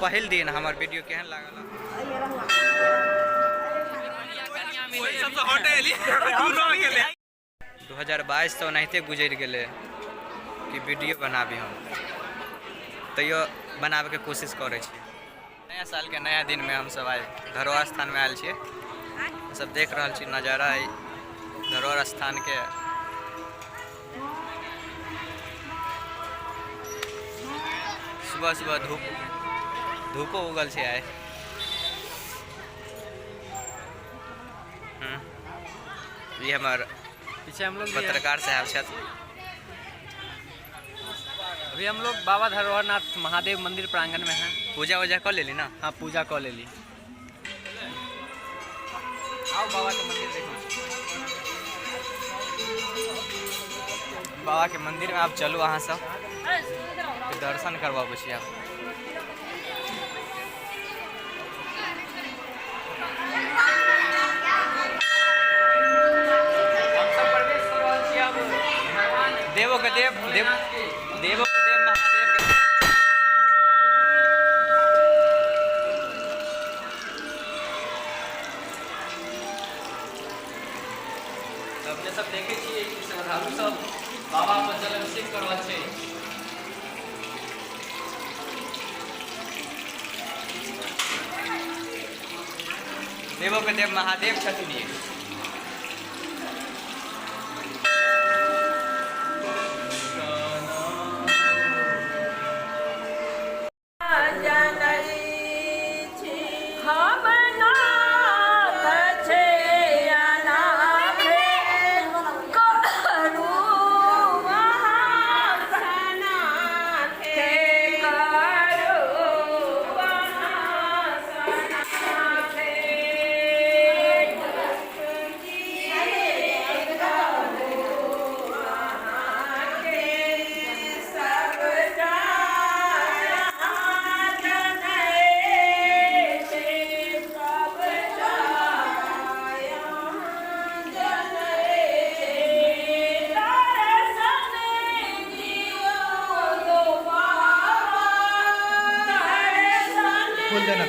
पहिल दिन हमर वीडियो केहन लागल। 2022 तऽ ओनाहिते गुजरि गेलै कि वीडियो बनाबी हम, तैयो बनाबैके कोशिश करै छी। नया सालके नया दिनमे हमसब आइ धरोहर स्थानमे आयल छियै। सब देख रहल छी नजारा एहि धरोहर स्थानके। सुबह सुबह धूपो उगल छै आइ। ई हमर पीछे हम लोग पत्रकार साहब छथि। अभी हम लोग बाबा धरोहरनाथ महादेव मंदिर प्रांगण में हैं। पूजा वूजा कर लेली ना? हाँ, पूजा कर लेली। आओ बाबा के मंदिर देखो। बाबा के मंदिर में आप चलू, अहाँ सब दर्शन करवाबै छी। आप हमसब प्रवेश कऽ रहल छी अब भगवान देवो के देव देव देवो के देव महादेव के। अपने सब देखे छियै कि श्रद्धालु सब बाबा पर जल अभिषेक कर रहल छै। देवो के देव महादेव छथिन ये। खोल देना।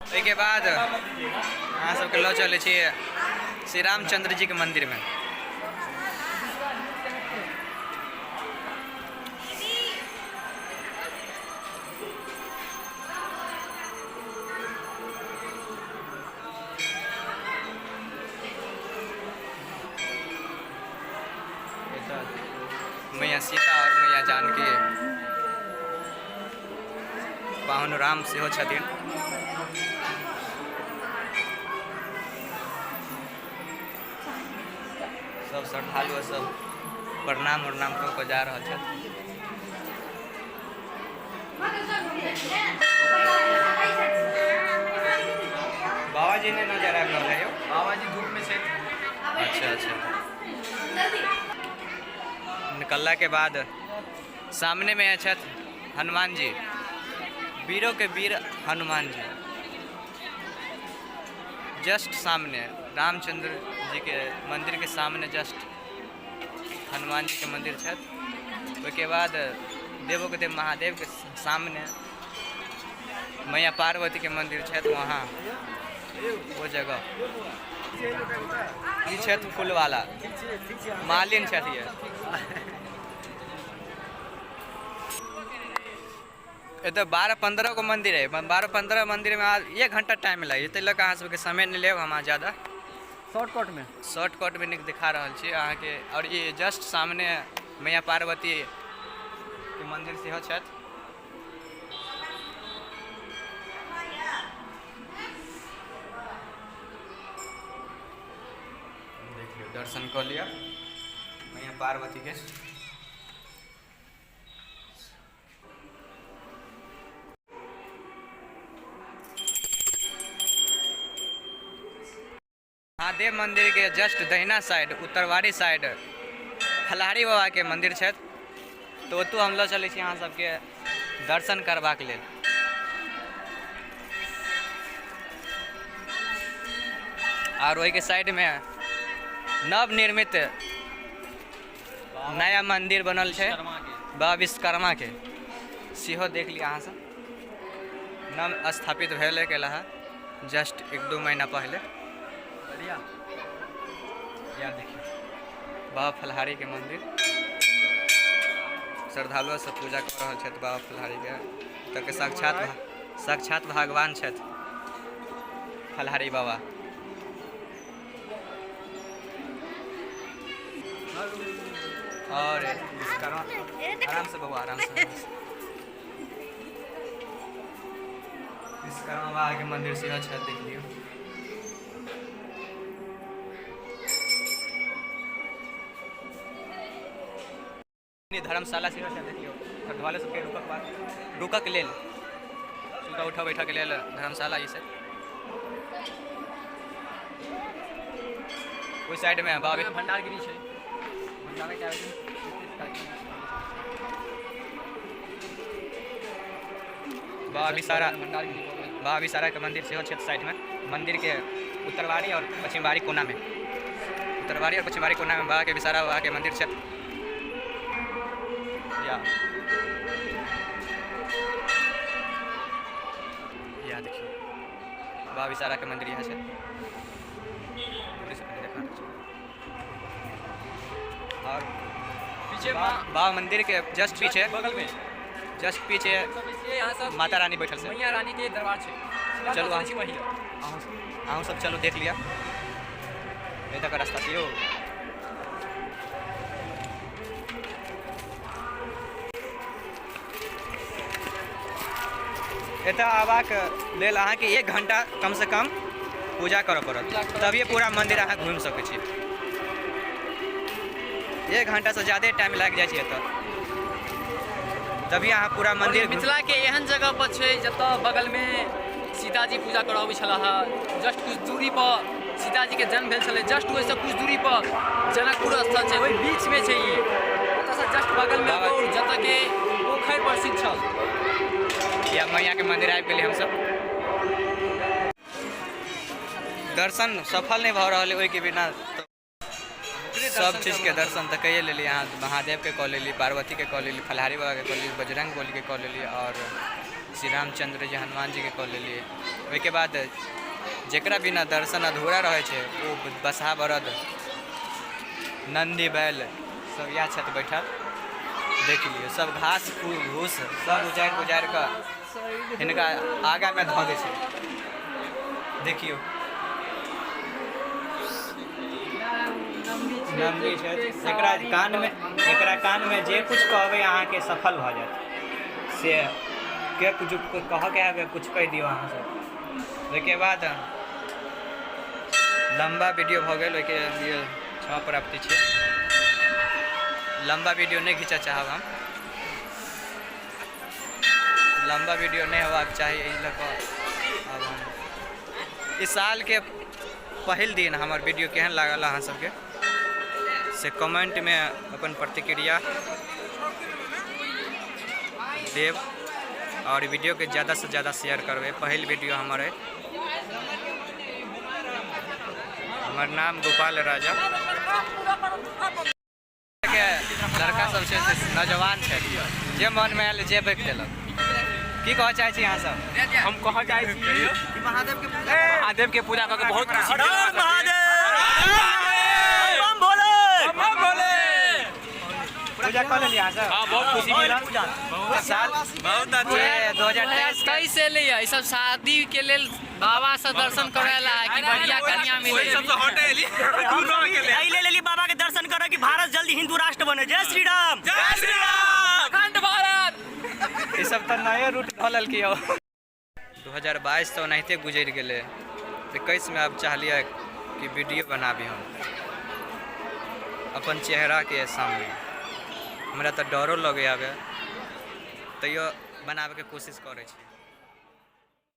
ओहिके बाद अहाँ सबके लऽ चलै छी श्री रामचंद्र जी के मंदिर में। मैया सीता और मैया जानकी, पाहुन राम सेहो छथिन। सब श्रद्धालु सब प्रणाम उरनाम कऽ कऽ जा रहल छथि। बाबाजी नहि नजर आबि रहल है यौ। बाबाजी धूप में छथि। अच्छा अच्छा। निकलला के बाद सामने में छथि हनुमान जी, वीरों के वीर हनुमान जी। जस्ट सामने रामचंद्र जी के मंदिर के सामने जस्ट हनुमान जी के मंदिर छथि। ओहिके बाद देवो के देव महादेव के सामने मैया पार्वती के मंदिर छथि। वहाँ वो जगह ई छथि फूलवाला मालिन छथि ये। एतऽ 12-15 गो मंदिर है, 12-15 मंदिर में 1 घंटा टाइम लागि जेतै, लऽ कऽ अहाँ सबके समय नहि लेब हम ज्यादा। शॉर्टकट में। शॉर्टकट में नीक दिखा रहल छी अहाँके। और ई जस्ट सामने मैया पार्वती के मंदिर सेहो छथि। देख लियौ, दर्शन कऽ लिअ मैया पार्वती के। महादेव मंदिर के जस्ट दहिना साइड उत्तरवारी साइड फलाहारी बाबा के मंदिर छथि, तो ओतौ हम लऽ चलै छी अहाँ सबके दर्शन करबाक लेल। और ओहिके साइड में नव निर्मित नया मंदिर बनल छै बाबा विश्वकर्मा के, सेहो देख लिअ अहाँ सब। नव स्थापित भेल गेल है जस्ट 1-2 महीना पहले। बढ़िया। यार देखिए बाबा फलहारी के मंदिर, श्रद्धालु सब पूजा कर रहल छथि बाबा फलहारी के। तक साक्षात भगवान छथि फलहारी बाबा। और विश्वकर्मा, आराम से बउआ, आराम से। विश्वकर्मा बाबा के मंदिर सेहो छथि, देख लियौ। धर्मशाला सेहो छै, देख लियौ। श्रद्धालु सबके रुकक बाद रुकक लेल, सुतऽ उठऽ बैठऽ के लेल धर्मशाला ई सब। ओहि साइड में बाबा भंडारगिरी छै, भंडारा के आयोजन बाबा विसारा, भंडारगिरी भऽ गेल। बाबा विसारा के मंदिर सेहो छै साइड में। मंदिर के उत्तरवारी और पश्चिमवारी कोना में, उत्तरवारी और पश्चिमवारी कोना में बाबा के विसारा बाबा के मंदिर छै। या देखियौ बाबा विसारा के मंदिर यहाँ छै। दूरी से कनि देखा दै छी। और पीछे बाबा मंदिर के जस्ट पीछे, बगल में जस्ट पीछे यहाँ सब माता रानी बैठल छै, मैया रानी के दरबार छै। चलू चलू अहाँ। वही अहूँ सब चलू देख लिअ। एतऽ के रास्ता छै यौ। एतऽ आबाक लेल अहाँके 1 घंटा कम से कम पूजा करऽ पड़त, तभिए पूरा मंदिर अहाँ घुमि सकै छी। 1 घंटा से ज्यादे टाइम लागि जाइ छै एतऽ, तभी अहाँ पूरा मंदिर घुमि- मिथिला के एहन जगह पर छै जतऽ बगल में सीताजी पूजा करऽ अबै छलाह। जस्ट कुछ दूरी पर सीताजी के जन्म भेल छलै, जस्ट ओहिसँ कुछ दूरी पर जनकपुर स्थल छै, ओहि बीच में छै ई। ओतऽसँ जस्ट बगल में बाबा- गौर, जतऽ के पोखरि प्रसिद्ध छल। या मैया के मंदिर आबि गेलियै हमसब। दर्शन सफल नहि भऽ रहल है ओहिके बिना, तऽ सब चीजके दर्शन तऽ कैये लेली अहाँ। महादेवके कऽ लेली, पार्वतीके कऽ लेली, फलहारी बाबाके कऽ लेली, बजरंग बलीके कऽ लेली और श्री रामचंद्र जी हनुमान जीके कऽ लेली। ओहिके बाद जकरा बिना दर्शन अधूरा रहै छै ओ बसहा बरद नन्दी बैल सब इएह छथि बैठल। देख लियौ सब घास फूस सब उजाड़ि उजाड़ि कऽ हिनका आगाँमे धऽ दै छै। देखियौ नन्दी छथि, एकरा कानमे जे कुछ कहबै अहाँके सफल भऽ जायत। से के कुछ कहऽके आबै कुछ कहि दियौ अहाँ सब। ओहिके बाद लम्बा वीडियो भऽ गेल, ओहिके लिए क्षमा प्राप्ति छै। लम्बा वीडियो नहि घिचऽ चाहब हम, लम्बा वीडियो नहि होबाक चाही एहि लऽ कऽ। आब हम इस सालके पहिल दिन हमर वीडियो केहन लागल अहाँ सबके से कमेंटमे अपन प्रतिक्रिया देब और वीडियोके ज़्यादा से ज़्यादा शेयर करबै। पहिल वीडियो हमर है। हमर नाम गोपाल राजा। के लड़का सब छै से नौजवान छै, जे मन में आयल जे बकि देलक। की कहऽ चाहै छी अहाँ सब? हम कहऽ चाहै छी कि महादेव के पूजा कऽ के बहुत खुशी भेल हमरा सबके। पूजा कऽ लेलियै अहाँ सब? हाँ, बहुत खुशी मिलल। साल बहुत अच्छा। 2023। 23 से एलै ई सब शादी के लेल बाबा से दर्शन करे ला कि बढ़िया कन्या मिले। एहि लेल एली बाबा के दर्शन करऽ कि भारत जल्दी हिंदू राष्ट्र बने। जय श्री राम। जय श्री राम। अखंड भारत। ई सब तऽ नये रूट धऽ लेलकै। 2022 तऽ ओनाहिते गुजरि गेलै। 21मे आब चाहलियै कि वीडियो बनाबी हम अपन चेहराके सामने। हमरा तऽ डरो लगै आबे, तैयो बनाबैके कोशिश करै छी।